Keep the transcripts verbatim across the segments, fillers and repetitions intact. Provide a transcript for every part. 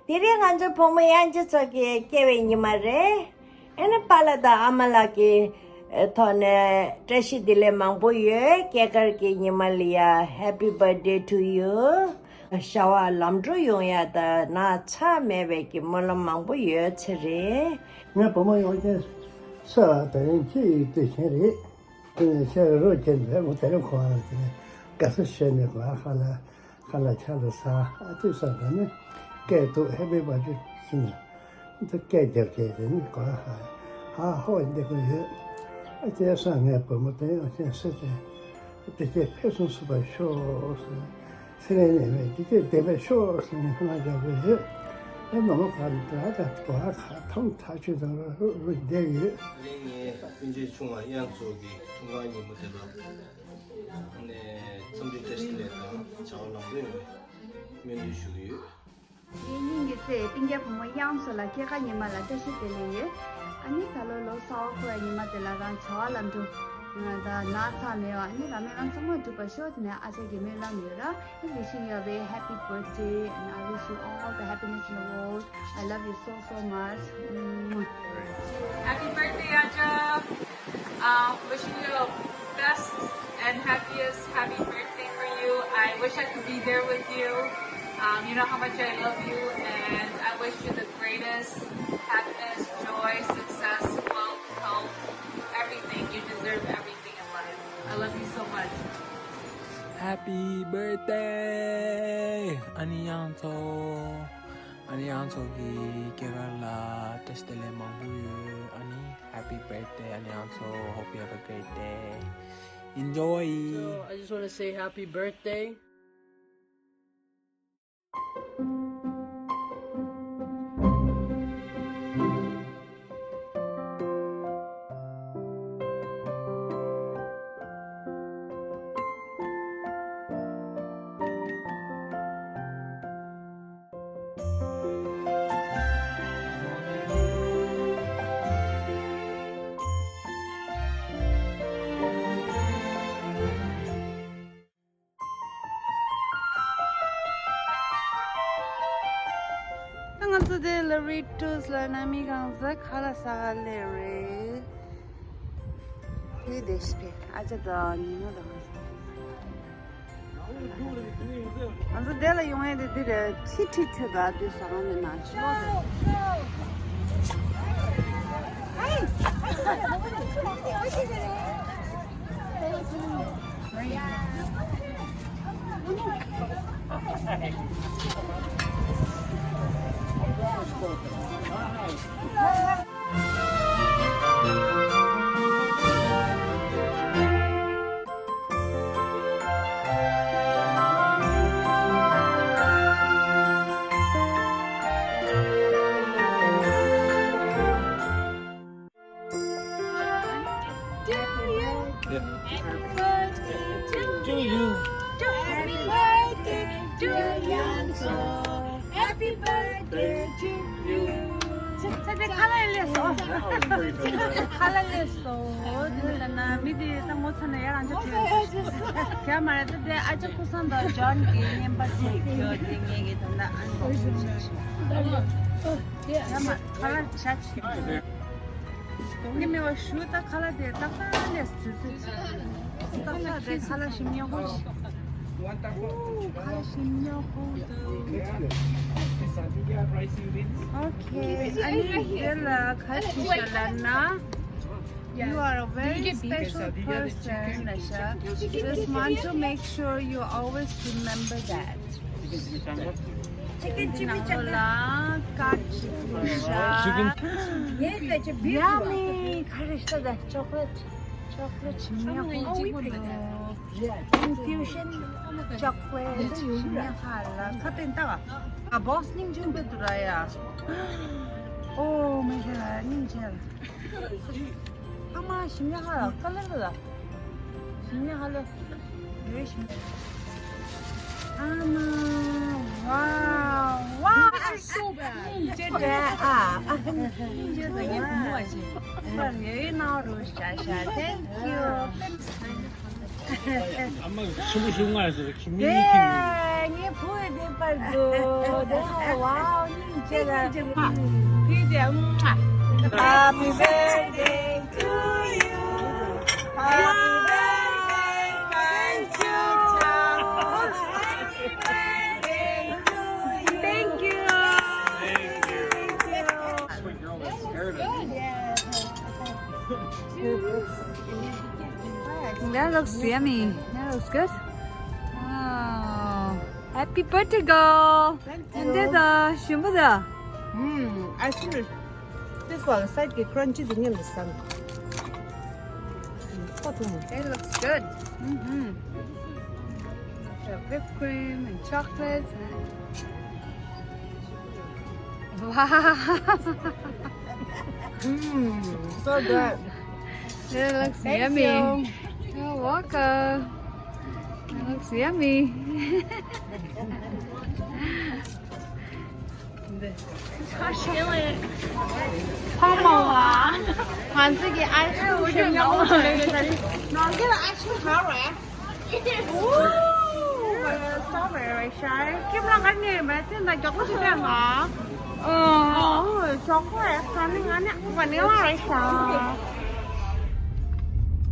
དེ་རིང་ང་ཚོ་བུ་མོ་དབྱངས་ཅན་མཚོ་གི་སྐྱེ་བའི་ཉི་མ་རེད། ཨ་ནི་པཱ་ལགས་དང་ཨ་མ་ལགས་ཀྱི་ཐོག་ནས་བཀྲ་ཤིས་བདེ་ལེགས་མང་པོ་ཡོད། སྐྱེས་སྐར་གྱི་ཉི་མ་ལ་ཡ། Happy birthday to you. བྱ་བ་ལམ་འགྲོ་ཡོང་ཡ་དང་ན་ཚ་མེད་པའི་གི་སྨོན་ལམ་མང་པོ་ཡོད་ཚེ་རེད། ངའི་བུ་མོ་དབྱངས་ཅན་མཚོ་ལགས་དེ་རིང་སྐྱེས་ཡོད་དུས་ཆེན་རེད། དེ་ནས་ཁྱེད་རང་རོགས་བྱས་ནས་མོ་དེ་རིང་ཁོ་ཨ་དེ་ནས་དགའ་བསུ་བྱས་ནས་ཁོ་ཨ་ཁ་ལ་ཁ་ལ་ཆ་ལ་ཟ་ཨ་དུས་ས་དེ་ནས་སྐད་འདུག Happy birthday ཟེར་ནས་འདི་སྐད་རྒྱབ་བྱས་དེ་ནས་ཁོ་ཨ་ཧ་ཧ་ཧོ་འདི་ཁོ་ཡོད། ཨ་དེ་སང་ངའི་བུ་མོ་དེ་ཡང་ཁྱེད་སུ་དེ་དེ་ཁྱེད་ཕེབས་སོང་སུ་པ་ཤོག་ཟེར། སེ་ར་ནས་མེད་དེ་ཚོས་བདེན་པའི་ཤོག་ཟེར་ནས་ཁོ་ན་རྒྱག་གི་ཡོད། ཨེ་མ་མོ་ག་འདྲ་ད་གོ་ཨ་ཁ་ཐང་ཐག་ཆོད་དང་རུ་རུ་བསྡད་ཡོད། དེ་རིང་ངའི་སྤུན་མཆེད་ཆུང་བ་དབྱངས་མཚོ་གི་འཁྲུངས་སྐར་ཉིན་མོ་དེ་ལ་ནས་འཚམས་འདྲི་བཀྲ་ཤིས་བདེ་ལེགས་དང་བྱ་བ་ལམ་འགྲོ་ཡོང་བའི་སྨོན་འདུན་ཞུ་གི་ཡོད། ངའི་སྙིང་གི་རྩེ་སྤུན་ཀྱག་བུ་མོ་དབྱངས་མཚོ་ལ་སྐྱེས་སྐར་ཉི་མ་ལ་བཀྲ་ཤིས་བདེ་ལེགས་ཡོད། ཨ་ནི་ད་ལོ་ལོ་གསར་པ་འཁོར་བའི་ཉི་མ་དེ་ལ་རང་བྱ་བ་ལམ་འགྲོ་ཡོང་ཡ་དང་ན་ཚ་མེད་པ་ཨ་ནི་རང་མི་རང་ཚང་མ་འགྲུབ་པ་ཤོག་དེ་ནས་ཨ་ཅག་གི་སྨོན་ལམ་ཡོད་ར། Wishing you a very happy birthday and I wish you all the happiness in the world. I love you so so much. Happy birthday, Aja. Um, wishing you the best and happiest happy birthday for you. I wish I could be there with you. Um, you know how much I love you, and I wish you the greatest happiness, joy, success, wealth, health, everything. You deserve everything in life. I love you so much. Happy birthday, ཨ་ནི་དབྱངས་མཚོ། ཨ་ནི་དབྱངས་མཚོ་གི་སྐྱེས་སྐར་ལ་བཀྲ་ཤིས་བདེ་ལེགས་མང་པོ་ཡོད། ཨ་ནི་Happy birthday, ཨ་ནི་དབྱངས་མཚོ། Hope you have a great day. Enjoy. So, I just want to say happy birthday. ད་ང་ཚོ་དེ་ལ་རི་ཊུས་ལ་ནང་མི་གང་ཟག་ཁ་ལག་ཟ་ག་སླེབས་རེད། དེ་བདེ་སྐྱིད་ཨ་ཅག་དང་ཉི་མ་དང་། ང་ཚོ་དེ་ལ་ཡོང་ཡས་དེ་འདི་རེད། ཁྲི་ཁྲི་ཁྲི་དང་དེ་ཟ་ག་ནས་ན་ཆོག་རེད། To you. Happy birthday to you. Happy birthday to you. Happy birthday to you. ཚེ་འདི་ཁ་ལག་ལས་སོ། ཁ་ལག་ལས་སོ། འདི་ལྟ་ན་མི་འདི་ད་ངོ་ཚ་ན་ཡ་རང་ཅག་ཅེས། རྒྱ་མ་རེད་ད་དེ་ཨ་ཅག་ཀུན་བཟང་དང་ཇོན་གྱི་བརྙན་པར་ཅིག་ཡོད་དེ་ངས་ཀྱི་ད་ལྟ་ཨན་བོག་སིང་བྱས། རྒྱ་མ་ཁ་ལག་ཤ་ཆེ། ངས་མེད་པ་ཞུ་ད་ཁ་ལག་དེ་ཏག་ཏག་ལས་དུས་ཚོད་ཏག་ཏག་དེ་ཁ་ལག་ཞིམ་ཉོག་པོ་ཞིག་ཁ་ལག་ཞིམ་ཉོག་པོ་འདུག Okay, ཨ་ནི་དེ་ལ་ག་རེ་ཞུ་ཤ་ལབ་ན། You are a very special person, Nasha. Just want to make sure you always remember that. Chicken chimichanga. Chicken. Yummy. Chocolate. Chocolate. Infusion chocolate. Oh my god. ཨ་མ་ཞིམ་ཉག་ཧ་ལ་ཀ་ལེར་ལ། ཞིམ་ཉག་ཧ་ལེ། རེ་ཞིམ། ཨ་མ། Wow, wow. It's so bad. སྙིང་རྗེ་འདྲ་ཨ། སྙིང་རྗེ་དང་ངའི་བུ་མོ་བ་ཞིག་པར་ངའི་ནང་རུ་ཤ་ཤ། Thank you. ཨ་མ་ཆུ་བོ་ཞུ་ང་ཟེར་ཁྱི་མི་ཁྱི་མི། ངའི་བུ་ཡི་བདེ་བར་འདུག་དེ་ཧ་ལ་wow. སྙིང་ Happy birthday to you. Happy birthday, my child. Happy birthday to you. Thank you. Thank you. That looks good. Yeah. That looks yummy. That looks good. Wow. Happy birthday, girl. Thank you. And this, uh, Shimbuda. Mm, I see. This one, side get crunchy, the name is sun. It looks good. Mm-hmm. The whipped cream and chocolate. Wow. Mm, so good. That looks yummy. Thank you. You're welcome. That looks yummy. ཕ་མ་ང་ཚོ་གི་ཨའི་སི་ཀྲིམ་ཞིམ་ཡོང་བ་ནང་གི་ཨའི་སི་ཀྲིམ་ཧ་རེ། Strawberry shake. ཁྱིམ་ལ་ག་ནས་མེད་དེ་ན་མགྱོགས་པོ་ཞིག་ལས་ང་། ཨོ། ཅོ་ཀོ་ལེ་ཊི་ག་ནི་ང་ནི་ཝ་ནི་ལ་རེད་ཤག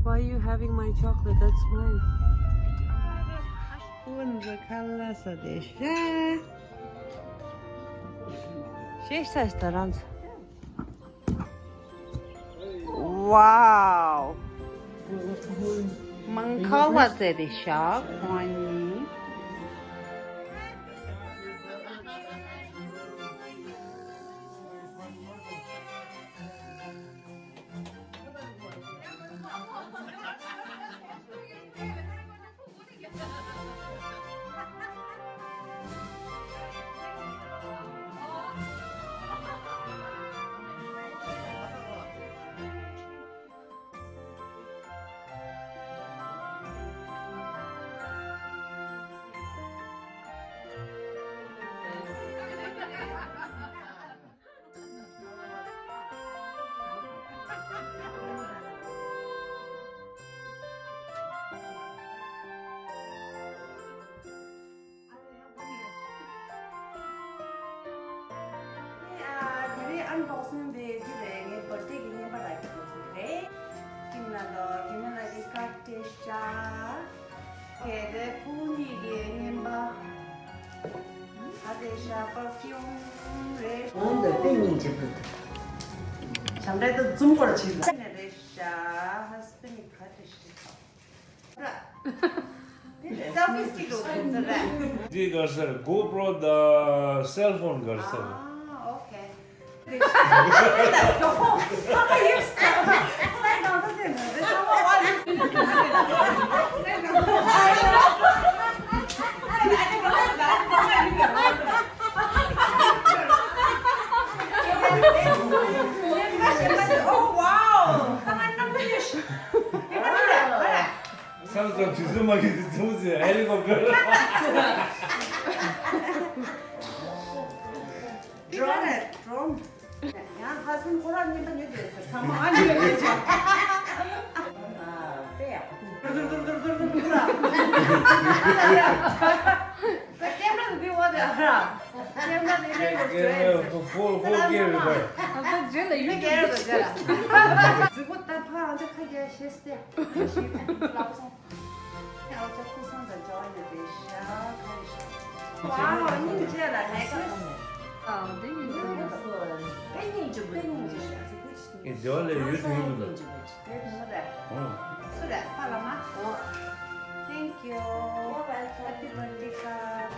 Why are you having my chocolate? That's mine. ཁོང་ཚོ་ཁ་ལག་ཟ་བསྡད་ཤག་ཤེས་ཤག་ད་རང་ཚོ། Wow. མང་ཁ་བ་ཟེར་ཏེ་ཤག་ཁོང་གཉིས། དེ་རིང་ཨན་བོག་སིང་དེ་ཅི་རེད། ངའི་བར་ཐི་ཌེ་གི་རྔན་པ་རག་གི་འདུག་ཟེར་རེད། ཁྱིམ་ལ་ལོ་རི་མོ་ལ་གི་ཀ་ཏེ་ཤ། གལ་ཏེ་ཕུ་ནི་གི་རྔན་པ། ཨ་དེ་ཤ་པར་ཕིའུམ་རེད། འོང་དུ་དེ་སྙིང་རྗེ་པོ་འདུག་བྱམས་རེད་དུ་འཛུམ་སྐོར་བྱེད་ལ་ནས་རེད་ཤ། ཧ་སི་པན་ནི་ཀ་ཏེ་ཤ། Selfie stick འདུག་ཟེར་རེད། འདི་གར་སར་GoPro དང་cell phone གར་སར། ཨ། Okay. Oh, wow. བསམ་ཙམ་དུས་ཚོད་མ་གི་དུས་ཚོད་ཟེར་ཧེ་ལི་ཀོབ་ཊར། Drone. Drone. ཡང་ཧ་སི་པན་ཁོ་རང་རྔན་པ་ཉོས་དེ་ཟེར་ས་མ་ཨ་ནི་ལས་ཅག་དེ་ཡག་པོ་འདུག་ཀེམ་ར་འདི་བ་དེ་ཨ་ར། ཀེམ་ར་འདི་རེད་ཀེམ་ར་ཕོ་ཕོ་ཀེམ་ར་རེད། ད་ལྟ་རྗེས་ལ་ཡུལ་གྱི་རྗེས་ལ་རྫི་པོ་ད་ཕ་རང་ཅག་ཁ་རྒྱ་ཤེས་ཏེ་ཤེས་ལབ་སོང་། ཨ་ཅག་ཀུ་སང་དང་འབྲེལ་བ་ཡོད་པའི་ཤ་ཁ་རེད་ཤག་ཝའོ། སྙིང་རྗེ་ལ་ནེག་སི། ཨ་འདི་ཡིན་ཟེར་ན། དཔེ་སྙིང་རྗེ་པོ་ཡིན་ཟེར་ཤག་ཟི་ཀུ་ཅི། ཨེ་འདི་བ་ལས་ཡོད་དུ་ཡིན་མི་འདུག་ཡོད་མི་འདུག་ཨོ། སུ་རེད་ཕ་ལ་མ། ཨོ། Thank you. You're welcome. Happy birthday card.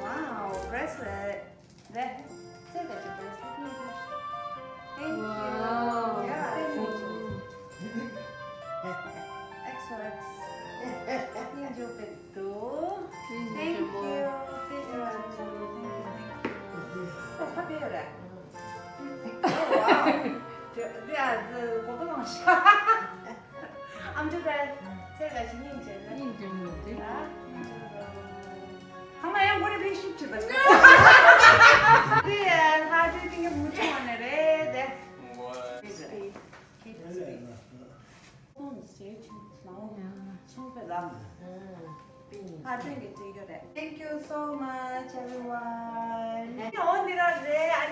Wow, bracelet. ལེ། སེ་ག་ཅི་bracelet ནི་ཅི། Thank you. Wow. Yeah, thank you. X O X. སྙིང་རྗེ་པོ་འདུག Thank you. Thank you. Thank you. Thank you. ཨོ་ཁ་པེ་ཡོད་རེད། ཨོ་ཝའོ། འདི་ཨ་ཙི་གོ་པ་ལངས་ཤག་ཨམ་ཅོག་རེད། ཚེ་ག་ཞིག་སྙིང་རྗེ་ན། སྙིང་རྗེ་མོ་འདི། ཨ་སྙིང་རྗེ་མོ། ཚང་མ་ཡང་སྒོ་རེ་བེད་ཤུགས་བྱེད་པ་ཞིག་འདི་ལྷ་འདྲེ་ཏིང་གི་མུ་ཆུང་བ་ནས་རེད་དེ། Keep it sweet. Thank you so much, everyone. ཨོ་འདི་ར་རེད།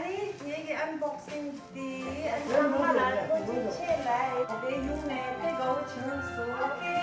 Unboxing དེ་ཚང་མ་ལ་ཐུགས་རྗེ་ཆེ་ལབ། དེ་ཡོང་ནས་དཔེ་དགའ་བོ་བྱུང་སོང་། ཨོ་ཁེ།